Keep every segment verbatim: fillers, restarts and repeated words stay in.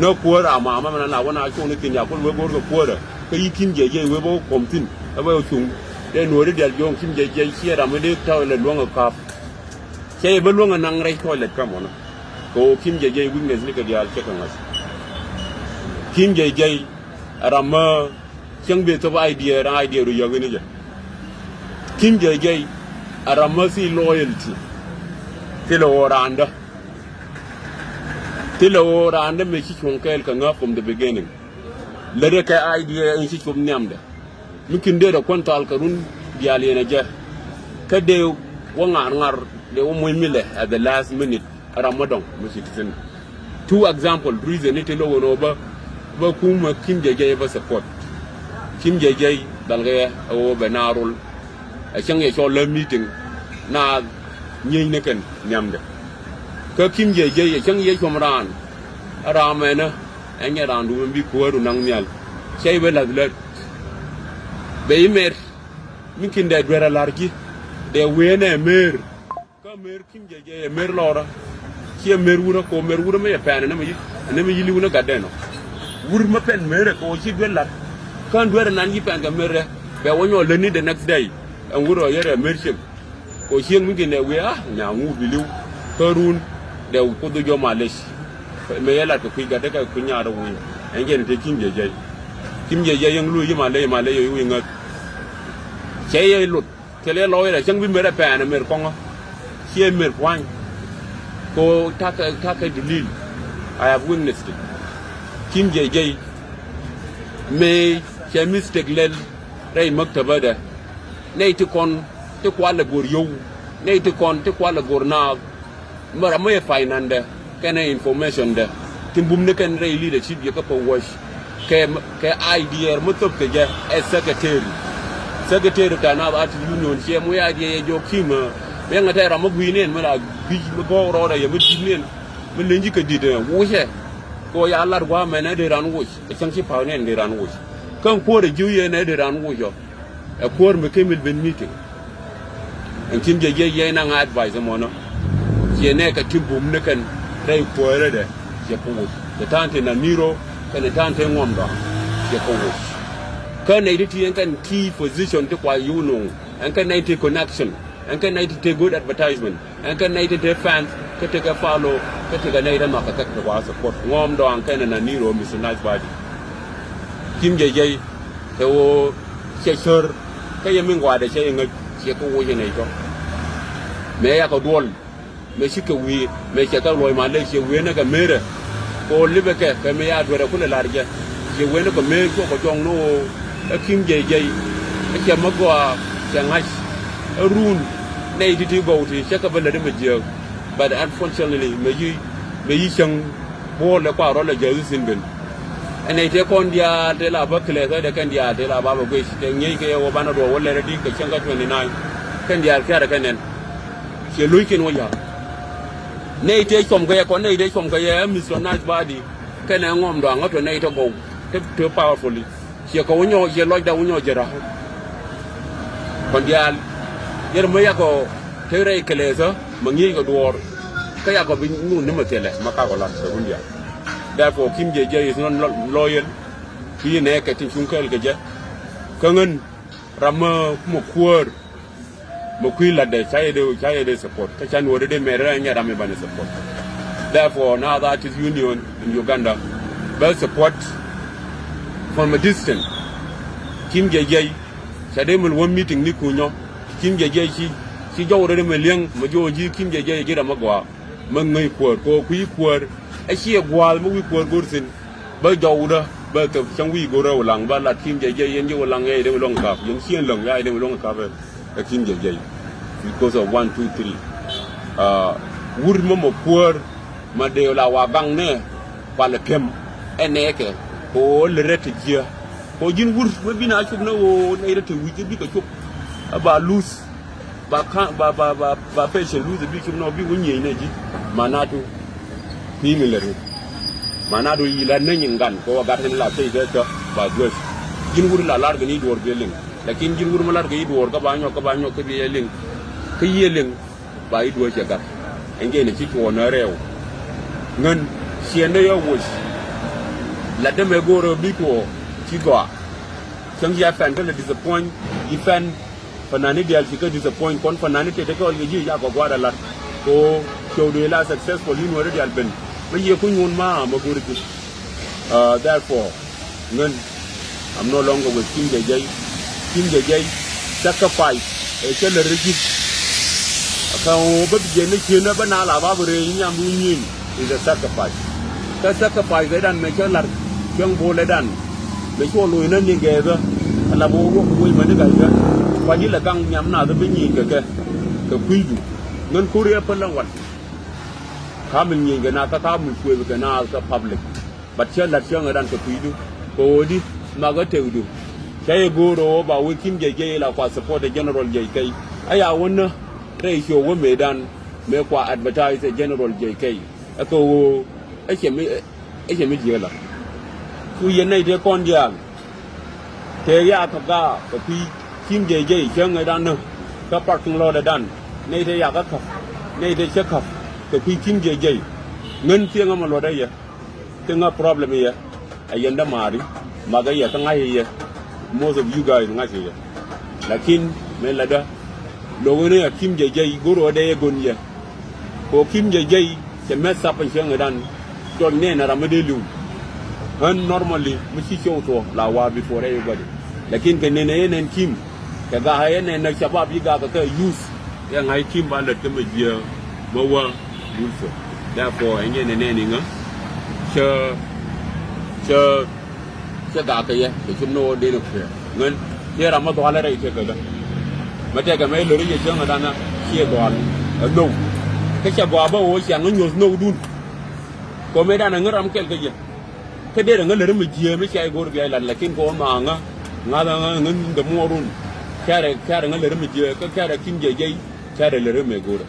Nä kuäär a mama mɛn a na wä na cuɔ̱ŋ ni thi̱n ya kul wee go̱o̱r kɛ kuäärä. Kä yi Kim Jay Jay wee bä wä kɔm thi̱n ɛ bä wä cuŋ. Dee nuɔ̱ɔ̱ri diaal jɔ̱ɔ̱ŋ Kim Jay Jay ciɛ ram mi dee ta̱wɛ lɛ luäŋ ɛ ka̱p. Cɛ yɛ bä luäŋ ɛ naŋ rɛy tɔɔc lɛt kä mɔnä. Kɛ ɣöö Kim Jay Jay weakness ni kɛ diaal cɛ kɛ ŋa̱c. Kim Jay Jay ɛ ram mä cäŋ bee thop idea ran idea ru yäk ni jɛ. Kim Jay Jay ɛ ram mä thil loyalty. Thilɛ ɣöö raandä. Thilɛ ɣöö raandä mëë ci cuɔ̱ŋ kɛɛl kɛ ŋäk from the beginning. Lätdɛ kɛ idea in ci cop nhiamdɛ. Mi kin dee rɛ kuän thal kɛ run diaal yɛn ɛ jɛ. Kä dee wä ŋa̱r ŋa̱r dee wä moc mi lɛ at the last minute. Ram mä dɔ̱ŋ mi ci ti thin. Two example reason ni ti lo̱k ɛn ɣöö bä bä kumä Kim Jay Jay bä support. Kim Jay Jay dhal kɛ ɛ ɣöö bɛ naar rol. Ɛ cäŋ yɛ cɔl lä meeting naath nyieny ni kɛn nhiamdɛ. Kä Kim Jay Jay ɛ cäŋ yɛ cuɔm raan. Ɛ ram ɛnä ɛ nyɛ raandu mi bi kuäär ru naŋ nhial. Cɛ i̱ bä la̱th lät. Bɛ i̱ mɛr mi kin dee duer a la̱r ji̱ dee wee nɛ mëër. Kä mëër Kim Jay Jay ɛ mëër lɔrä. Ciɛ mëër wurä kɛ ɣöö mëër wurä mi yɛ pɛn ɛn ɛmɛ yi ɛn ɛmɛ yi li̱w ni gatdɛn ɔ. Wur mi pɛn mëër ɛ kɛ ɣöö ci duer la̱r. Kä ɛn duer ɛnan yi pɛn kɛ mëër ɛ bɛ wä nyɔk lätni the next day. Ɛn wur ɔ yɛr ɛ mëër ciëŋ. Kɛ ɣöö ciëŋ mi kin ɛ wee a nyaŋ wu bi li̱w. Kä run dee kuoth jɔk malec. Mëë yɛ lat kɛ kui̱ gatdɛ kɛ kui̱ nyaat ɛ wee. Ɛn jɛn te Kim Jay Jay. Kim Jay Jay yɛn luɔ̱c yi malec malec yɛ wi̱i̱ ŋäth. Cɛ yɛ luth. Thilɛ lɔɔyɛ cäŋ bi mer ɛ pɛɛn ɛ mer kɔŋä. Ciɛ mer pua̱ny. Ko ta̱kɛ ta̱kɛ dilil. I have witnessed it. Kim Jay Jay. Mëë cɛ mistake lɛl rɛy maktabädɛ. Nɛy ti kɔn ti kualɛ go̱r yio̱w. Nɛy ti kɔn ti kualɛ go̱r naath. Mɛ ram mi yɛ finance dɛ kɛnɛ information dɛ ti bum ni kɛn rɛy leadership yɛ kä pɛ wäc. Kɛ kɛ idea mi thop kɛ jɛ ɛ secretary. Secretary ta na artist union ciɛ mu idea yɛ jɔk kimä. Bɛ ŋa tɛ ram mi gui nen mi la gui mi gɔw rɔɔdɛ yɛ mi dit nen mi lenji kɛ dit wucɛ. Kɛ ya lar gua mɛn ɛ di ran wuc ɛ cɛŋ ci paw nen di ran wuc. Kɛn kuɔrɛ jiw yɛ nɛ di ran wuc ɔ. Ɛ kuäär mi kemil ben meeting. Ɛn Kim Jay Jay yɛy naŋ advice ɛmɔnɔ. Ciɛ nɛ kɛ ti bum ni kɛn rɛy kuäärädɛ. Ciɛ kɛ woc. Kɛ ta̱a̱n ti na niro kɛn ta̱a̱n ti ŋuɔm dɔaŋ. Ciɛ kɛ woc. Kä nɛy ti ti ɛn kɛn key position ti kua yio̱w no̱o̱ŋ. Ɛn kɛn nɛy ti connection. Ɛn kɛn nɛy ti ti good advertisement. Ɛn kɛ nɛy tin te fans kä tekɛ follow kä tekɛ nɛy tin nhɔakɛ kɛ kɛ wa support ŋɔm dɔaŋ kɛn na niro Mister Nice Body. Kim Jay Jay kɛ ɣöö cɛ cär kä yɛ mi ŋuaadɛ cɛ yɛ ŋäc ciɛ kä woc ɛ nɛy tɔ. Mëë yakɛ duɔl mëë cikɛ wi̱i̱ mëë cɛ kɛ luɔ̱c malɛ ciɛ wi̱i̱ nɛ kɛ merɛ. Kɛ ɣöö lipɛ kɛ kɛ mëë ya duerɛ kulɛ lar jɛ. Ciɛ wi̱i̱ nɛ kɛ merɛ cuɔ kɛ jɔŋ ni ɣöö ɛ Kim Jay Jay. Ɛ cɛ mi gɔaa cɛ ŋa̱c. Ɛ run nɛy ti̱ti̱ gɔw ti cɛ kɛ bä lät mɛ jiääk. But unfortunately mɛ yi mɛ yi cäŋ buɔ̱ɔ̱l ɛ kua rɔl ɛ jäth thin ben. Ɛ nɛy tëë kɔn diaal tëë la bä kilɛɛth ɛ dee kɛn diaal tëë la ba bɛ guic tëë ŋi̱eec kɛ yɛ wä banɛ duɔ̱ɔ̱r wä lɛr ɛ di̱t kɛ cäŋ kä twenty nine. Kɛn diaal kia̱rɛ kɛ nɛn. Ciɛ lo̱ckɛn wä ya̱r. Nɛy tëë cuɔm kɛ yɛ kɔn nɛy tëë cuɔm kɛ yɛ Mister Nice Body. Kɛnɛ ŋɔm dɔaŋ ɣä tɔ nɛy tɔ gɔw tëë tëë powerfully. Ciɛ kɛ wä nyɔk ciɛ lɔcda wä nyɔk jiɛ ra̱k. Kɔn diaal yɛr mä yakɔ te rɛy kɛlɛthä mä ŋi̱eec kɛ duɔɔr. Kä yakɔ bi ŋun ni mä thilɛ mä kakɔ lat kɛ run diaal. Therefore Kim Jay Jay is not lo- loyal. Ki nɛ kɛ tin cuŋ kɛɛl kɛ jɛ. Kä ŋän ram mä kumɛ kuäär. Mɛ kui̱ latdɛ ca yɛ dee ca yɛ dee support kä ca nuɔɔri dee mɛrɛ rɛ nyɛ ram i̱ banɛ support. Therefore na the artist union in Uganda bɛ support from a distance. Kim Jay Jay ca dee mɛ wä meeting ni kunyɔ. Kim Jay Jay ci ci jɔw rɛ mɛ liɛŋ mɛ jɔw ji̱ Kim Jay Jay ji̱ ram mɛ gɔaa mɛ ŋäc kuäär kɛ kui̱ kuäär. Ɛ ciɛ gua̱a̱th mɛ wi̱i̱ kuäär go̱r thi̱n. Bä jɔwdä bä thop cäŋ wi̱i̱ go̱rä wä laŋ bä lat Kim Jay Jay yɛn ji̱ wä laŋ yɛy dee wä luäŋ kap yɛn ciɛn läŋ yɛy dee wä luäŋ kap. Ɛ Kim Jay Jay because of one two three. Wur mä mɔ kuäär ma dee la wa gaŋ nɛ kualɛ piɛm. Ɛn nɛ kɛ kɛ ɣöö lɛ rɛt ti jiä kɛ ɣöö ji̱n wur mä bi na cop nɛ ɣöö nɛy rɛt ti wi̱c jɛ bikɛ cop. Ɛ ba luth ba ka̱n ba ba ba ba pecɛ luth bi cop nɔ bi wä nyieny nɛ ji̱. Manatu. Pi̱i̱ mi lät ri manatu yi la neny in gan kɛ wä gat kɛn la pec kɛ cä ba duec. Ji̱n wut la lar kɛ ni duɔ̱ɔ̱r bi liŋ. Lakin ji̱n wut mi lar kɛ yi duɔ̱ɔ̱r kä ba nyɔk kä ba nyɔk kä bi yɛ liŋ. Kä yi yɛ liŋ ba yi duec cɛ gat. Ɛn jɛ ni ci cuɔɔn ni rɛw. Ŋän ciɛn ni yɛ woc. Lat dämɛ go̱o̱rä bi kuɔ ci gɔaa. Cäŋ ci a fɛn kä lɛ disappoint, i̱ fɛn fɛnani diaal ci kä disappoint, kɔn fɛnani tete kä ɣɔl kɛ ji̱ yakɔ gua̱a̱r a lat. Ko show de la successful, i̱ Nuäri diaal ben. Mä yiëë kuny wun ma, mä go̱o̱ri ji̱. Uh, therefore, ŋän, I'm no longer with Kim J J. Kim J J sacrifice ɛ cä lät rɛ ji̱. Kä ɣöö bä bi jiɛn ni ciën bä na la ba bi rëë nyam wun nyin is a sacrifice. Kä sacrifice ɛ dan mɛ cä lar cäŋ bo̱o̱l ɛ dan mɛ cuɔ lo̱c nä ni gɛɛthä. Ala bä wä ruɔk wec mɛ ni ga̱ykɛ. Kua ji̱ lɛ gaŋ nyam nath bi nyin kɛ kɛ kɛ kui̱du. Ŋän kuriɛ päl ɛn wan. Ka mi nyin kɛ na kä ka mi kuëëth kɛ na kä public. But cä la̱t cäŋ ɛ dan kɛ kui̱du kɛ ɣöö di makä tëkdu. Cä yɛ go̱o̱r ɣöö ba wee Kim J J la kua support ɛ General J K. Ɛ ya wänä rɛy show wä mëëdan mëë kua advertise ɛ General J K. Ɛ kɛ ɣöö ɛ cɛ mi ɛ cɛ mi jiëëlä. Cu yɛn nɛy tëë kɔn diaal. Tëë yak kɛ gaa kɛ kui̱ Kim J J cäŋ ɛ dan kä parking lot ɛ dan. Nɛy tëë yak kä käp, nɛy tëë cä käp kɛ kui̱ Kim J J. Ŋän thieŋä mɛ luɔt ɛ yɛ. Thieŋä problem ɛ yɛ. Ɛ yɛn dämaari. Makä yɛ kä ŋa̱c ɛ yɛ. Most of you guys ŋa̱c ɛ yɛ. Lakin mëë lätdä lo̱k ɣän ɛ Kim J J go̱r ɣä dee yɛ go̱n yɛ. Ko Kim J J cɛ mess up in cäŋ ɛ dan. Cɔl nɛn ɛ ram mi dee li̱w. Ɣän normally mi ci show thuɔ̱k la wa̱a̱ before everybody. Lakin kɛ nɛn ɛ yɛ nɛn Kim kɛ gak ɛ yɛ nɛn ɛ shabab yi gak kɛ kɛ youth. Yɛ ŋa̱c Kim ba lät kä mɛ jiɛ mɛ wä dul thuɔ̱k. Therefore ɛ nyɛ nɛn nɛn iŋä cä cä Cɛ gak kɛ yɛ kɛ cum ni ɣöö den ɛ kuɛɛr ŋän. Tiee ram mi dhualɛ rɛy tëkädä. Mɛ tɛkɛ mɛ lori yɛ cäŋ ɛ danä ciɛ dhual ɛ nhök. Kä cɛ gɔaa bä ɣöö ciaŋ ŋä nyuɔ̱th nhökdun. Kɛ mëë danɛ ŋän ram kɛl kä yɛ. Kä derɛ ŋä lär mi jiee mi cia i̱ go̱o̱r bia ilat lakin kɛ ɣöö ma ŋä ŋa̱th ŋä ŋän dämuɔɔrun. Kɛrɛ kɛrɛ ŋä lär mi jiee kä kɛrɛ Kim J J kɛrɛ lär mi go̱o̱rɛ.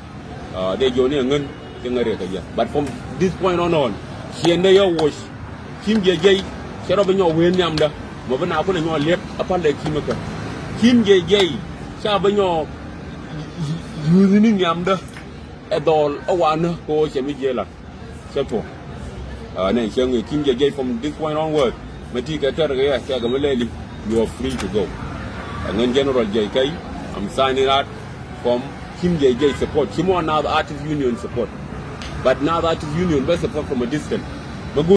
Dee jiɔni a ŋän ti ŋäri kɛ jɛ. But from this point on on, ciɛndɛ yɛ woc Kim J J cɛ rɔ bi nyɔk wen nhiamdä. Mɔ bi na kulɛ nyɔk liɛp a pal lɛ Kim kä Kim J J ca bi nyɔk yuuthni nhiamdä. Ɛ dhɔl a wanä kɛ ɣöö cɛ mi jiɛ la. Cɛ tuɔk. Nɛ cäŋ Kim J J from this point onward. Mɛ ti kɛ tɛr kɛ yɛ kɛ kɛ mi lɛli. You are free to go. Ɛ ŋän General J K, I'm signing out from Kim J J support. Ci mɔ Naath Artist Union support. But Naath Artist Union bɛ support from a distance. Mɛ gu